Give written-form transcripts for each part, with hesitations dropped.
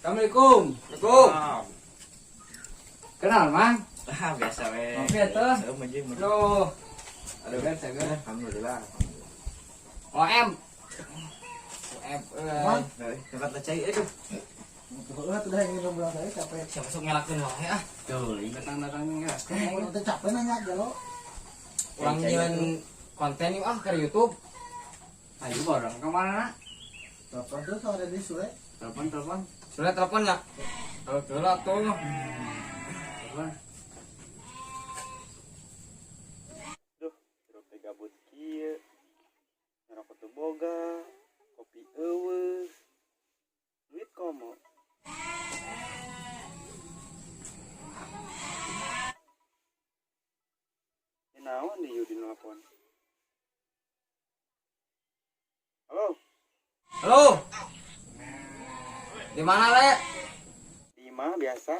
Assalamualaikum. Assalamualaikum. Kenal, Mang? Ah, biasa we. Ngopi atuh. Seumeun jeung. Loh, Aduh, kan seger. Alhamdulillah. OM. OM euy. Tempat lecai aduh. Heeh, tuh dah yang ngobrol tadi capek. Siapa sok ngelakeun wae ah. Tuh, Datang-datang ya. Udah capek nanya aja lo. Urang nyieun konten yuk ah ke YouTube. Ayo borong kemana nak? Telepon tuh sama dari Sule. Telepon, telepon. Sudah telepon ya? Telepon lah tuh. Telepon. Duh, hirup teh gabut kieu. Ngerokok teu boga, kopi eueuh. Duit komo. Ini naon di Yudi nelpon. Halo, Halo. Di mana, Le? Di imah biasa.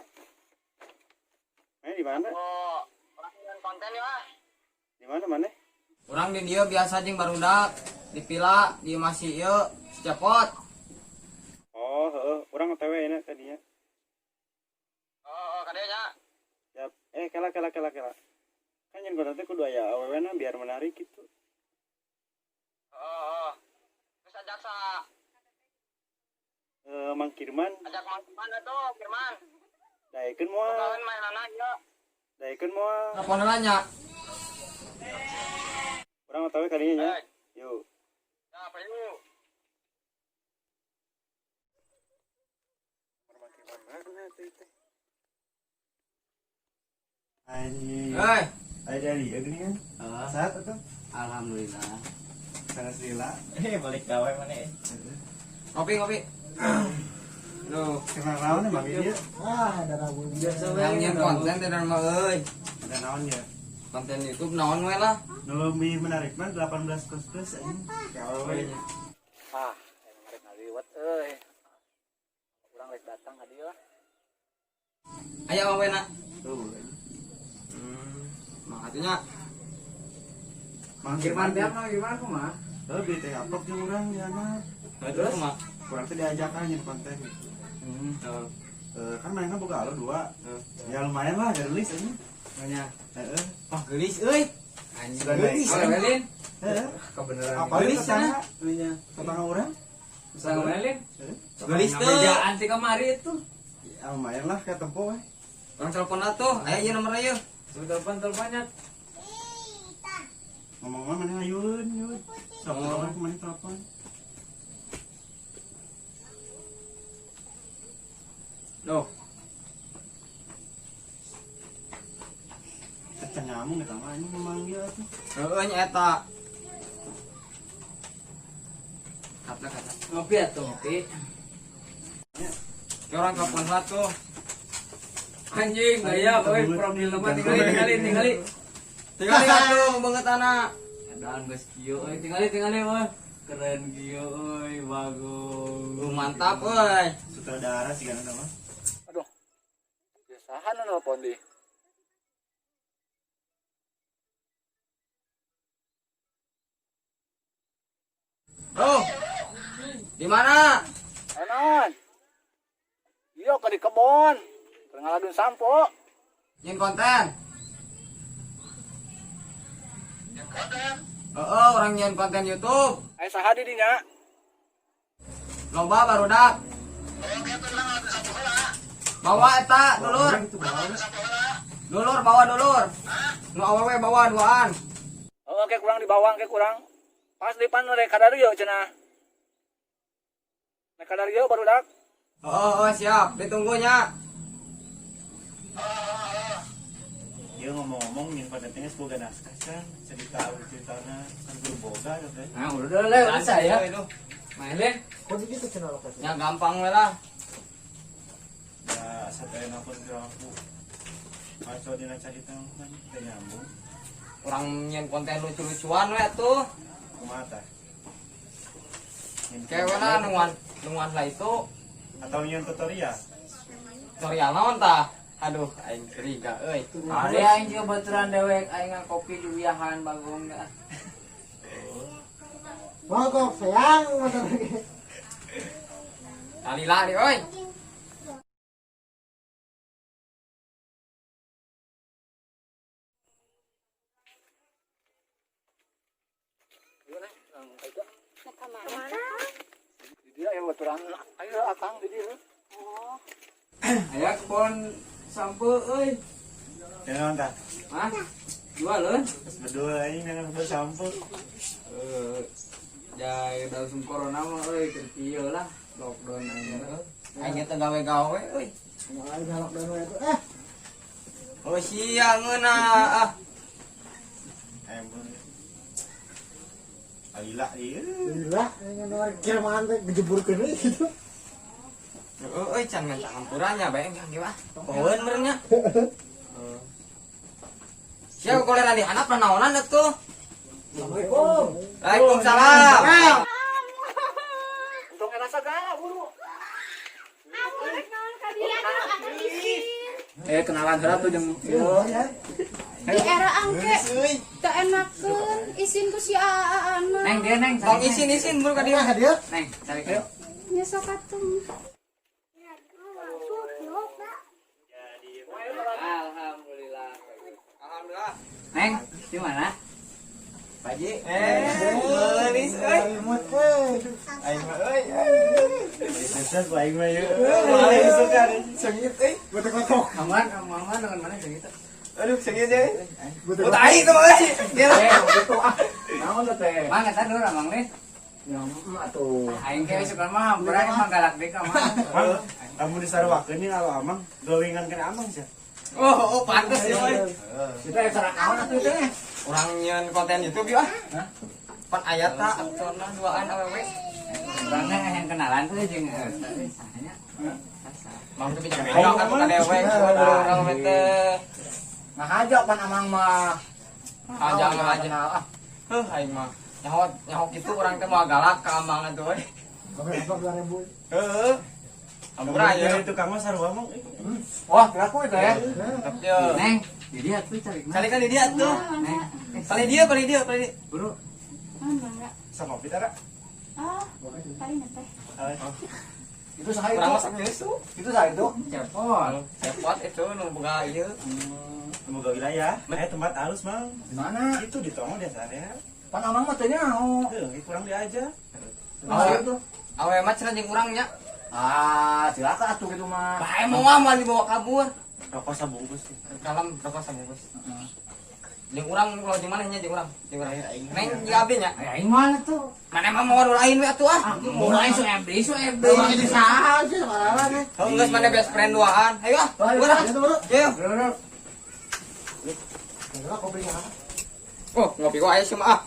Mana di mana? Oh, urang nyieun konten yuk ah. Di mana mana? Urang di dieu biasa jeung barudak di pila di masih ieu si Cepot. Oh, heeh, urang OTW enak tadinya. Oh, kadieu nya. Siap. Eh, kela kela kela kela. Kan yang konten teh kudu aya awewena biar menarik gitu. Oh, terus ajak sa Eh, Mang Kirman, ajak Mang Kirman atuh, Kirman. Daekeun moal. Kawan mainana ieu. Daekeun moal. Telepon heula nya. Urang OTW kadinya nya. Eh. Yuk. Ya, apa yuk? Mang Kirman mana tuh teh? Anjing. Hei, Ayo dari ya gini kan. Sehat atuh? Alhamdulillah. Sangat lila. Eh, balik gawe mana ya? ngopi ngopi. Loh, Kenal naon emang ieu? Ah, ada rabu. Biasa we. yang nyian konten teh dan mah euy. Ada naon ya? Konten YouTube naon we lah. Nu lebih menarik mah 18 plus plus anjing. Gawe. Ah, emang rek ngaliwat euy. Urang rek datang ka dieu lah. Aya awena. Tuh. Mah atunya Mang Kirman teh mah gimana kumaha? Heuh, beli teh aplok jeung urang di anak. terus mah. Kurang teh diajakan nyen konten gitu. Tuh. Eh, kan mainnya boga alo dua. Ya lumayan lah, geulis anjing. Nanya. Heeh. Wah, geulis euy. Anjing Sudah geulis. naik. Welin. Heeh. Kebenaran. Apa Geulis tetangga? Nya. Tetangga urang? Bisa ngewelin? Geulis teu. Bejaan ti kamari itu. Ya lumayan lah kayak tempo we. Urang telepon atuh. Aya ieu nomorna ieu. Sudah telepon teleponnya. Ngomong mah mana hayun yun. Sok Oh. telepon kemana telepon. Loh, Pecah nyamung eta mah anjing memanggil atuh. heueuh nya eta. Kata kata. Ngopi atuh ngopi. Ke urang telepon satu. Anjing gaya euy profil mah tingali tingali tingali. Tinggal atuh banget anak. Edan geus kieu euy tingali tingali euy. Keren kieu euy bagus. Mantap euy. Sutradara sih kan mah. Aduh. Saha nu nelpon di? Loh. Di mana? Naon? Iya ke di kebon. Keur ngaladun sampo. Nyin konten. Heeh, urang nyian konten YouTube. Aya saha di dinya? Loba barudak. Bawa eta dulur. Gitu bawa. Dulur bawa dulur. Nu awewe bawa duaan. Oh, oke kurang dibawa, oke kurang. Pas di pan rek kadarieu cenah. Rek kadarieu barudak. Oh, oh, siap. Ditunggunya. Dia ngomong-ngomong nyin konten teh geus boga naskah kan, cerita ceritana kan kudu boga gitu teh. Nah, udah le, udah saya. Main le. Kok gitu channel lokasi? Ya gampang we lah. Ya sataya nelpon ke aku. Kacau dina carita kan teu nyambung. Urang nyian konten lucu-lucuan we atuh. Kumaha tah? Nyin Kayak we lah nungguan nungguan lah itu. Atau nyin tutorial. Tutorial naon tah? Aduh, aing curiga euy. Ada aing juga baturan dewek aing ngopi juwiahan bagong dah. Mau kok sayang motor lagi. Talila di euy. Kemana? Di dia aya baturan ayo akang di dieu. Oh, Aya kebon sampe euy. Jangan tah. Hah? Jual euy. Terus berdua aing dengan kebun sampo. Eh, ya udah usum corona mah euy keur kieu lah lockdown aja. Aing teh gawe-gawe euy. Mulai lockdown we itu. Eh, Oh sia ngeunah ah. Emang. Alila ieu. gila yang kiraman teh ngejeburkeun we gitu. Heeh euy can ngan campurannya bae enggang ge ah. Poeun meureun nya. Sia koleran di handap naonan atuh. Assalamualaikum. Waalaikumsalam. Untung era sagala buru. Aku rek naon ka dieu atuh akang isin. Eh kenalan heula tuh jeung ieu. Ya. Di era angke teu enakeun isin ku si aa-aana. Neng dia neng. Tong isin-isin buru ka dieu. Nah, dia. Neng, cari ayo. Nyesok atuh. Alhamdulillah. Alhamdulillah. Neng, di mana? Pak Haji. Eh, geulis euy. Imut euy. Aing mah euy. Sukses ku aing mah ieu. Paling suka sengit euy. Botok-botok. Aman, aman dengan mana jeung itu? Aduh sengit euy. Botok. Oh tai tuh euy. Dia Eh, gitu ah. Naon tuh teh? Mang eta dulu Mang Lin. Ya emak tuh. Aing ge suka mah hampura emang galak deui ka mah. Mang, kamu disaruakeun nih kalau amang glowingan kana amang sih. Oh, oh pantes ya euy. Kita yang sarak naon atuh teh. Urang nyieun konten YouTube yuk ah. Pan aya ta aktorna duaan awewe. Urangna yang kenalan tuh jeung tadi sahanya. Sasa. Mang teh bisa beda atuh ka dewek urang mah teh. Nah aja pan amang mah. Aja aja. Kenal ah. Heuh aing mah. Nyaho nyaho kitu urang teh moal galak ka amang atuh euy. Sampai apa 2000. Heeh. Hampura Ya ya. itu kamu sarua mang. Wah, kiraku itu ya. Tetep ye. Neng, jadi atuh cari mana? Cari kan di dia tuh. Neng, Kali dia, kali dia, kali dia. bro. Ah, mangga. Sama kopi tara. Ah, paling teh. Itu saha itu? Urang mah sakit Itu saha itu? Cepol. Cepot itu nu boga ieu. Semoga wilayah. Eh tempat halus mang. Di mana? Itu di Tongo desa area. Pan amang mah teu nyaho. Heuh, kurang diajar. Saha itu? Awe mah cenah jeung urang nya. Ah, silakan atuh gitu mah. Bae moal moal dibawa kabur. Rokok sabungkus sih. Kalem rokok sabungkus. Jeung urang kalau jeung mana nya jeung urang, jeung urang. Neng jeung abi nya. Ay, aing mana tuh? Mana mah mau lain we atuh ah. Mau aing su FD, su FD. Emang ini saha sih salah nih. Heuh geus mana best friend duaan. Ayo ah. Urang. Itu bro. Ayo. Bro, bro. Enggak kopinya. Oh, ngopi wae sih mah ah.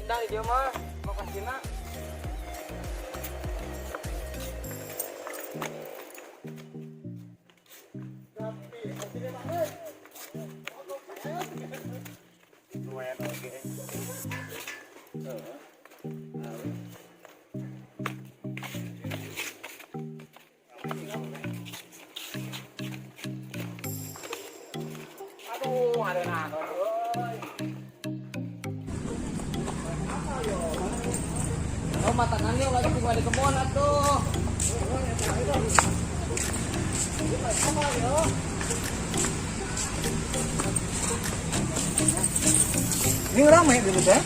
Indah di dieu mah lokasina. Lumayan oke. Aduh, ada naon euy. Matakan dia ulah kudu di kebon atuh. Ini rame gitu teh.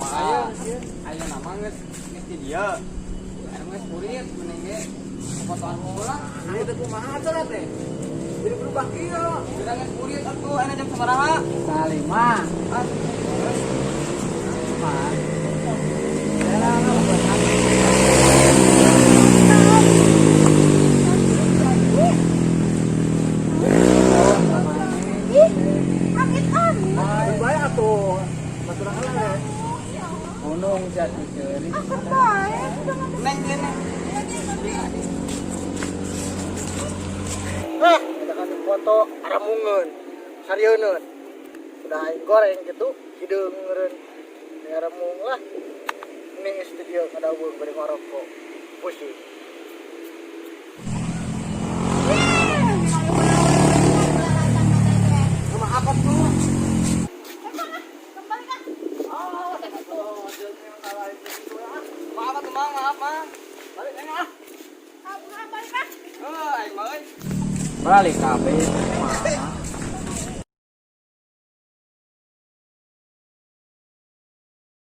Ayo, ayo nama geus geus di dieu. Anu geus kurit mending ge fotoan heula. Ini teh kumaha cenah teh? Jadi berubah kieu. Udah geus kurit atuh aya jam sabaraha? Salima. Ah, terus Empat. Ih, amit amit. Bae atuh. Baturan heula teh. Gunung jatuh ceri. Ah, kan bae. Udah nggak neng dia neng. Hah, kita kan foto aramungeun, sarieun. Udah aing goreng gitu, hideung eureun. Aramung lah. Ini studio kadaweuh bari ngarokok. Pusing. Rumah apa tuh? Kembali kan. Maaf atuh Mang, maaf Mang. Balik neng ah. Ah, buruan balik ah. Heuh, aing mah euy. Balik kabeh.